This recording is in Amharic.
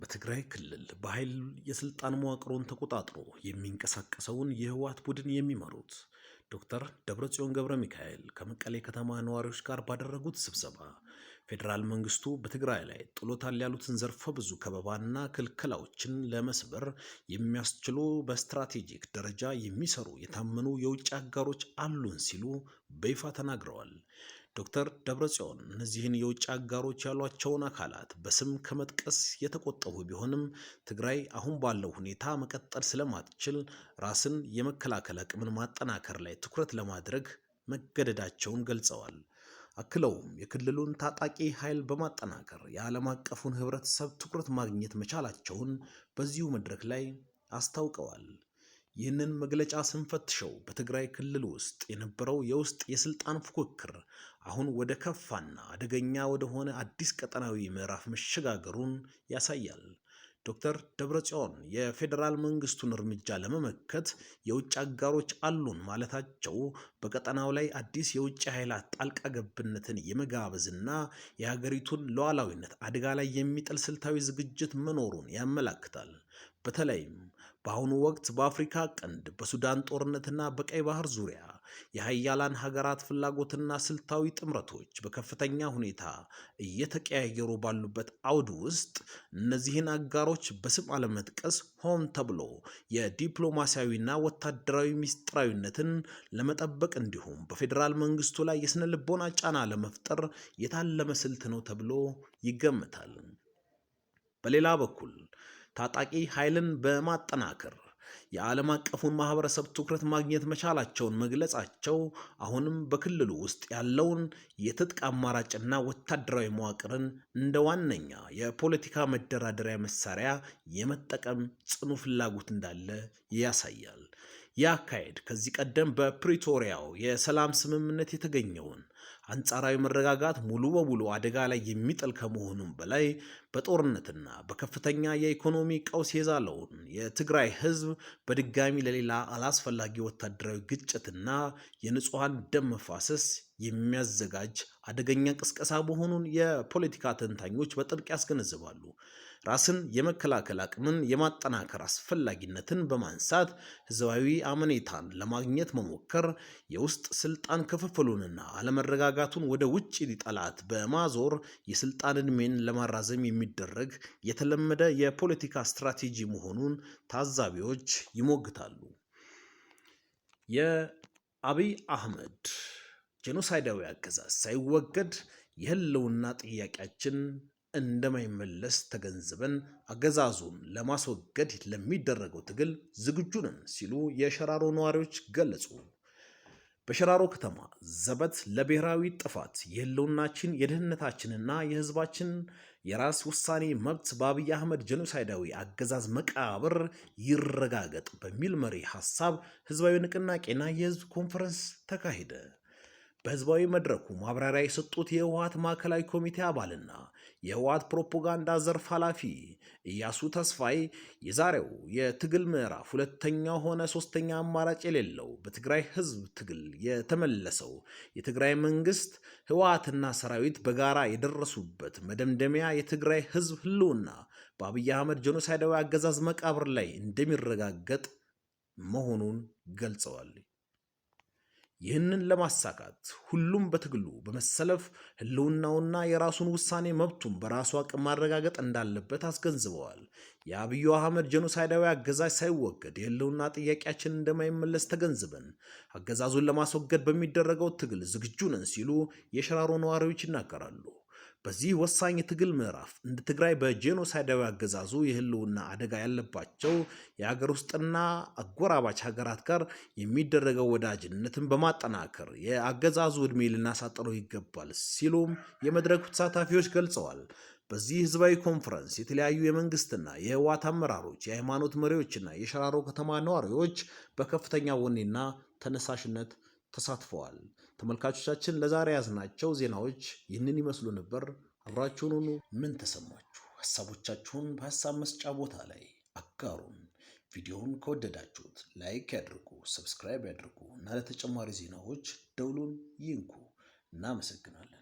በትግራይ ክልል በኃይል የስልጣን መዋቅሩን ተቆጣጥሮ የሚንቀሳቀሰውን የህወሓት ቡድን የሚመሩት ዶክተር ደብረጽዮን ገብረ ሚካኤል ከመቀሌ ከተማ ነዋሪዎች ጋር ባደረጉት ስብሰባ ፌዴራል መንግስቱ በትግራይ ላይ ጥሎታል ያሉትን ዘርፈ ብዙ ከበባና ክልከላዎችን ለመስበር የሚያስችሉ በስትራቴጂክ ደረጃ የሚሰሩ የታመኑ የውጭ አጋሮች አሉን ሲሉ በይፋ ተናግረዋል። ዶክተር ደብረጽዮን እነዚህን የውጭ አጋሮች ያሏቸውን አካላት በስም ከመጥቀስ የተቆጠቡ ቢሆንም፣ ትግራይ አሁን ባለው ሁኔታ መቀጠል ስለማትችል ራስን የመከላከል አቅምን ማጠናከር ላይ ትኩረት ለማድረግ መገደዳቸውን ገልጸዋል። አክለውም የክልሉን ታጣቂ ኃይል በማጠናከር የዓለም አቀፉን ሕብረተሰብ ትኩረት ማግኘት መቻላቸውን በዚሁ መድረክ ላይ አስታውቀዋል። ይህንን መግለጫ ስንፈትሸው በትግራይ ክልል ውስጥ የነበረው የውስጥ የስልጣን ፉክክር አሁን ወደ ከፋና አደገኛ ወደሆነ አዲስ ቀጠናዊ ምዕራፍ መሸጋገሩን ያሳያል። ዶክተር ደብረጽዮን የፌዴራል መንግስቱን እርምጃ ለመመከት የውጭ አጋሮች አሉን ማለታቸው በቀጠናው ላይ አዲስ የውጭ ኃይላት ጣልቃ ገብነትን የመጋበዝና የሀገሪቱን ሉዓላዊነት አደጋ ላይ የሚጥል ስልታዊ ዝግጅት መኖሩን ያመላክታል። በተለይም በአሁኑ ወቅት በአፍሪካ ቀንድ፣ በሱዳን ጦርነትና በቀይ ባህር ዙሪያ የሀያላን ሀገራት ፍላጎትና ስልታዊ ጥምረቶች በከፍተኛ ሁኔታ እየተቀያየሩ ባሉበት አውድ ውስጥ፣ እነዚህን አጋሮች በስም አለመጥቀስ ሆን ተብሎ የዲፕሎማሲያዊና ወታደራዊ ሚስጥራዊነትን ለመጠበቅ እንዲሁም በፌዴራል መንግስቱ ላይ የስነ ልቦና ጫና ለመፍጠር የታለመ ስልት ነው ተብሎ ይገመታል። በሌላ በኩል ታጣቂ ኃይልን በማጠናከር የዓለም አቀፉን ማህበረሰብ ትኩረት ማግኘት መቻላቸውን መግለጻቸው አሁንም በክልሉ ውስጥ ያለውን የትጥቅ አማራጭና ወታደራዊ መዋቅርን እንደ ዋነኛ የፖለቲካ መደራደሪያ መሳሪያ የመጠቀም ጽኑ ፍላጎት እንዳለ ያሳያል። ይህ አካሄድ ከዚህ ቀደም በፕሪቶሪያው የሰላም ስምምነት የተገኘውን አንጻራዊ መረጋጋት ሙሉ በሙሉ አደጋ ላይ የሚጥል ከመሆኑም በላይ፣ በጦርነትና በከፍተኛ የኢኮኖሚ ቀውስ የዛለውን የትግራይ ሕዝብ በድጋሚ ለሌላ አላስፈላጊ ወታደራዊ ግጭትና የንጹሐን ደም መፋሰስ የሚያዘጋጅ አደገኛ ቅስቀሳ መሆኑን የፖለቲካ ተንታኞች በጥብቅ ያስገነዝባሉ። ራስን የመከላከል አቅምን የማጠናከር አስፈላጊነትን በማንሳት ህዝባዊ አመኔታን ለማግኘት መሞከር፣ የውስጥ ስልጣን ክፍፍሉንና አለመረጋጋቱን ወደ ውጭ ጠላት በማዞር የስልጣን ዕድሜን ለማራዘም የሚደረግ የተለመደ የፖለቲካ ስትራቴጂ መሆኑን ታዛቢዎች ይሞግታሉ። የአብይ አህመድ ጄኖሳይዳዊ አገዛዝ ሳይወገድ የህልውና ጥያቄያችን እንደማይመለስ ተገንዝበን አገዛዙን ለማስወገድ ለሚደረገው ትግል ዝግጁ ነን ሲሉ የሸራሮ ነዋሪዎች ገለጹ። በሸራሮ ከተማ ዘበት ለብሔራዊ ጥፋት፣ የህልውናችን፣ የደህንነታችንና የህዝባችን የራስ ውሳኔ መብት በአብይ አህመድ ጄኖሳይዳዊ አገዛዝ መቃብር ይረጋገጥ በሚል መሪ ሀሳብ ህዝባዊ ንቅናቄና የህዝብ ኮንፈረንስ ተካሄደ። በህዝባዊ መድረኩ ማብራሪያ የሰጡት የህወሓት ማዕከላዊ ኮሚቴ አባልና የህወሓት ፕሮፓጋንዳ ዘርፍ ኃላፊ ኢያሱ ተስፋይ፣ የዛሬው የትግል ምዕራፍ ሁለተኛ ሆነ ሶስተኛ አማራጭ የሌለው፣ በትግራይ ህዝብ ትግል የተመለሰው የትግራይ መንግስት ህወሓትና ሰራዊት በጋራ የደረሱበት መደምደሚያ የትግራይ ህዝብ ህልውና በአብይ አህመድ ጄኖሳይዳዊ አገዛዝ መቃብር ላይ እንደሚረጋገጥ መሆኑን ገልጸዋል። ይህንን ለማሳካት ሁሉም በትግሉ በመሰለፍ ህልውናውና የራሱን ውሳኔ መብቱን በራሱ አቅም ማረጋገጥ እንዳለበት አስገንዝበዋል። የአብዩ አህመድ ጄኖሳይዳዊ አገዛዝ ሳይወገድ የህልውና ጥያቄያችን እንደማይመለስ ተገንዝበን አገዛዙን ለማስወገድ በሚደረገው ትግል ዝግጁ ነን ሲሉ የሸራሮ ነዋሪዎች ይናገራሉ። በዚህ ወሳኝ የትግል ምዕራፍ እንደ ትግራይ በጄኖሳይዳዊ አገዛዙ የህልውና አደጋ ያለባቸው የሀገር ውስጥና አጎራባች ሀገራት ጋር የሚደረገው ወዳጅነትን በማጠናከር የአገዛዙ ዕድሜ ልናሳጥረው ይገባል ሲሉም የመድረኩ ተሳታፊዎች ገልጸዋል። በዚህ ህዝባዊ ኮንፈረንስ የተለያዩ የመንግስትና የህወሓት አመራሮች፣ የሃይማኖት መሪዎችና የሸራሮ ከተማ ነዋሪዎች በከፍተኛ ወኔና ተነሳሽነት ተሳትፈዋል። ተመልካቾቻችን፣ ለዛሬ ያዝናቸው ዜናዎች ይህንን ይመስሉ ነበር። አብራችሁን ሁኑ። ምን ተሰማችሁ? ሀሳቦቻችሁን በሀሳብ መስጫ ቦታ ላይ አጋሩን። ቪዲዮውን ከወደዳችሁት like ያድርጉ፣ subscribe ያድርጉ እና ለተጨማሪ ዜናዎች ደውሉን ይንኩ። እናመሰግናለን።